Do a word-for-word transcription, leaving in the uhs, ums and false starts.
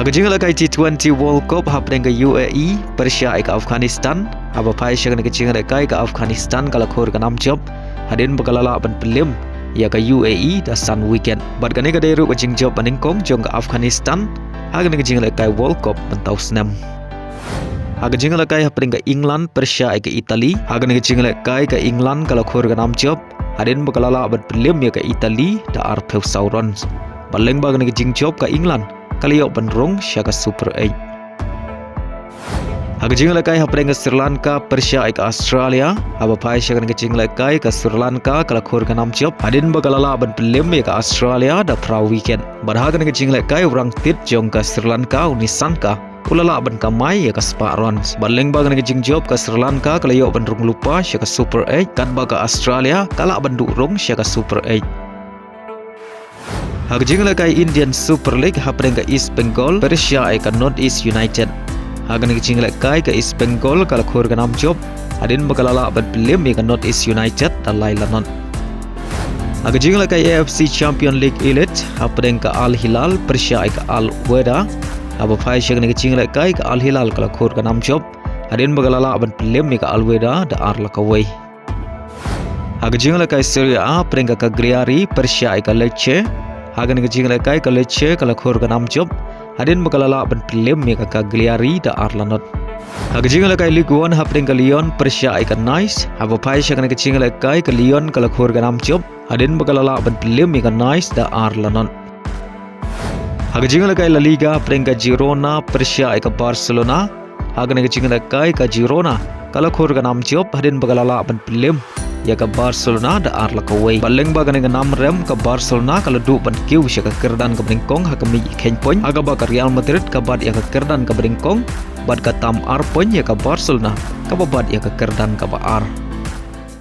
Ha ka jingïalehkai T twenty World Cup hapdeng ka U A E pyrshah ïa ka Afghanistan, haba phai sha kane ka jingïalehkai ka Afghanistan ka la khur ka nam jop hadien ba ka la lah ban pynliem ïa ka U A E da san wicket. Bad kane ka dei ruh ka jingjop banyngkong jong ka Afghanistan ha kane ka jingïalehkai World Cup mynta u snem. Ha ka jingïalehkai hapdeng ka England pyrshah ïa ka Italy, ha kane ka jingïalehkai ka England ka la khur ka nam jop hadien ba ka la lah ban pynliem ïa ka Italy da arphew saw runs. Bad lyngba kane ka jingjop ka England ka la ïoh ban rung sha ka Super eight. Ha ka jingïalehkai hapdeng ka Sri Lanka pyrshah ïa ka Australia, haba phai sha kane ka jingïalehkai ka Sri Lanka ka la khur ka nam jop hadien ba ka la lah ban pynliem ïa ka Australia da phra wicket. Bad ha kane ka jingïalehkai u rangtit jong ka Sri Lanka u Nissanka u la lah ban kamai ïa ka spah runs. Bad lyngba kane ka jingjop ka Sri Lanka ka la ïoh ban rung lypa sha ka Super eight, katba ka Australia ka lah ban duh rung sha ka Super eight. Ha ka jingïalehkai Indian Super League hapdeng ka East Bengal pyrshah ïa ka North East United. Ha kane ka jingïalehkai ka East Bengal ka la khur ka nam jop hadien ba ka la lah ban pynliem ïa ka North East United da lai la not. Ha ka jingïalehkai A F C Champion League Elite hapdeng ka Al Hilal pyrshah ïa ka Al Wehda, haba phai sha kane ka jingïalehkai ka Al Hilal ka la khur ka nam jop hadien ba ka la lah ban pynliem ïa ka Al Wehda da ar la kawei. Ha ka jingïalehkai Serie A hapdeng ka Cagliari pyrshah ïa ka Lecce. Ha kane ka jingïalehkai ka Lecce ka la khur ka nam jop hadien ba ka la lah ban pynliem ïa ka Cagliari da ar la not. Ha ka jingïalehkai Ligue one hapdeng ka Lyon pyrshah ïa ka Nice, haba phai sha kane ka jingïalehkai ka Lyon ka la khur ka nam jop hadien ba ka la lah ban pynliem ïa ka Nice da ar la not. Ha ka jingïalehkai La Liga hapdeng ka Girona pyrshah ïa ka Barcelona. Ha kane ka jingïalehkai ka Girona ka la khur ka nam jop hadien ba ka la lah ban pynliem ïa ka Barcelona da ar la kawei. Bad lyngba kane ka nam rem ka Barcelona ka la duh ban kiew sha ka kyrdan kaba nyngkong ha ka miej kheiñ point, ha kaba ka Real Madrid ka bat ïa ka kyrdan kaba nyngkong bad ka tam ar point ïa ka Barcelona kaba bat ïa ka kyrdan kaba ar.